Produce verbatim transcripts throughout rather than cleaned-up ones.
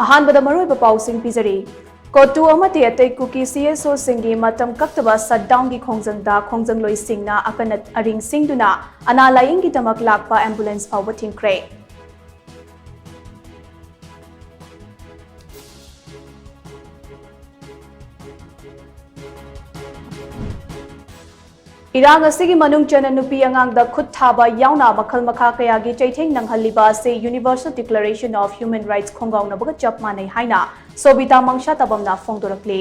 ꯑꯍꯥꯟꯕꯗ ꯃꯔꯨꯑꯣꯏꯕ ꯄꯥꯎꯁꯤꯡ ꯄꯤꯖꯔꯤ꯫ ꯀꯣꯇꯨ ꯑꯃꯗꯤ ꯑꯇꯩ ꯀꯨꯀꯤ ꯁꯤ ꯑꯦꯁ ꯑꯣꯁꯤꯡꯒꯤ ꯃꯇꯝ ꯀꯛꯇꯕ ꯁꯠꯗꯥꯎꯟꯒꯤ ꯈꯣꯡꯖꯪꯗ ꯈꯣꯡꯖꯪꯂꯣꯏꯁꯤꯡꯅ ꯑꯀꯟ ꯑꯔꯤꯡ ꯁꯤꯡꯗꯨꯅ ꯑꯅꯥ ꯂꯥꯌꯦꯡꯒꯤꯗꯃꯛ ꯂꯥꯛꯄ ꯑꯦꯝꯕꯨꯂꯦꯟꯁ ꯐꯥꯎꯕ ꯊꯤꯡꯈ꯭ꯔꯦ꯫ ꯏꯔꯥꯡ ꯑꯁꯤꯒꯤ ꯃꯅꯨꯡ ꯆꯟꯅ ꯅꯨꯄꯤ ꯑꯉꯥꯡꯗ ꯈꯨꯠ ꯊꯥꯕ ꯌꯥꯎꯅ ꯃꯈꯜ ꯃꯈꯥ ꯀꯌꯥꯒꯤ ꯆꯩꯊꯦꯡ ꯅꯪꯍꯜꯂꯤꯕ ꯑꯁꯤ Universal Declaration of Human Rights ꯈꯣꯡꯒꯥꯎꯅꯕꯒ ꯆꯞ ꯃꯥꯟꯅꯩ ꯍꯥꯏꯅ ꯁꯣꯕꯤꯇꯥ ꯃꯪꯁꯥꯇꯕꯝꯅ ꯐꯣꯡꯗꯣꯔꯛꯂꯤ꯫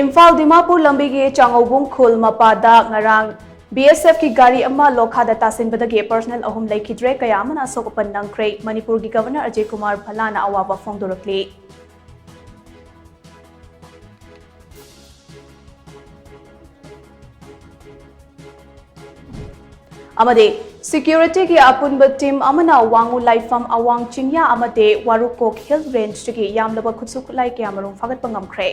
ꯏꯝꯐꯥꯜ ꯗꯤꯃꯥꯄꯨꯔ ꯂꯝꯕꯤꯒꯤ ꯆꯥꯉꯧꯕꯨꯡ ꯈꯨꯜ ꯃꯄꯥꯗ ꯉꯔꯥꯡ ꯕꯤ ꯑꯦꯁ ꯑꯦꯐꯀꯤ ꯒꯥꯔꯤ ꯑꯃ ꯂꯣꯈꯥꯗ ꯇꯥꯁꯤꯟꯕꯗꯒꯤ ꯄꯔꯁꯅꯦꯜ ꯑꯍꯨꯝ ꯂꯩꯈꯤꯗ꯭ꯔꯦ, ꯀꯌꯥ ꯑꯃꯅ ꯑꯁꯣꯛ ꯑꯄꯟ ꯅꯪꯈ꯭ꯔꯦ꯫ ꯃꯅꯤꯄꯨꯔꯒꯤ ꯒꯚꯔꯅꯔ ꯑꯖꯌ ꯀꯨꯃꯥꯔ ꯚꯜꯂꯥꯅ ꯑꯋꯥꯕ ꯐꯣꯡꯗꯣꯔꯛꯂꯤ꯫ ꯑꯃꯗꯤ ꯁꯦꯀ꯭ꯌꯨꯔꯤꯇꯤꯒꯤ ꯑꯄꯨꯟꯕ ꯇꯤꯝ ꯑꯃꯅ ꯋꯥꯉꯨ ꯂꯥꯏꯐꯝ, ꯑꯋꯥꯡ ꯆꯤꯡꯌꯥ ꯑꯃꯗꯤ ꯋꯥꯔꯨꯀꯣꯛ ꯍꯤꯜ ꯔꯦꯟꯖꯇꯒꯤ ꯌꯥꯝꯂꯕ ꯈꯨꯠꯁꯨ ꯈꯨꯠꯂꯥꯏ ꯀꯌꯥꯃꯔꯨꯝ ꯐꯥꯒꯠꯄ ꯉꯝꯈ꯭ꯔꯦ꯫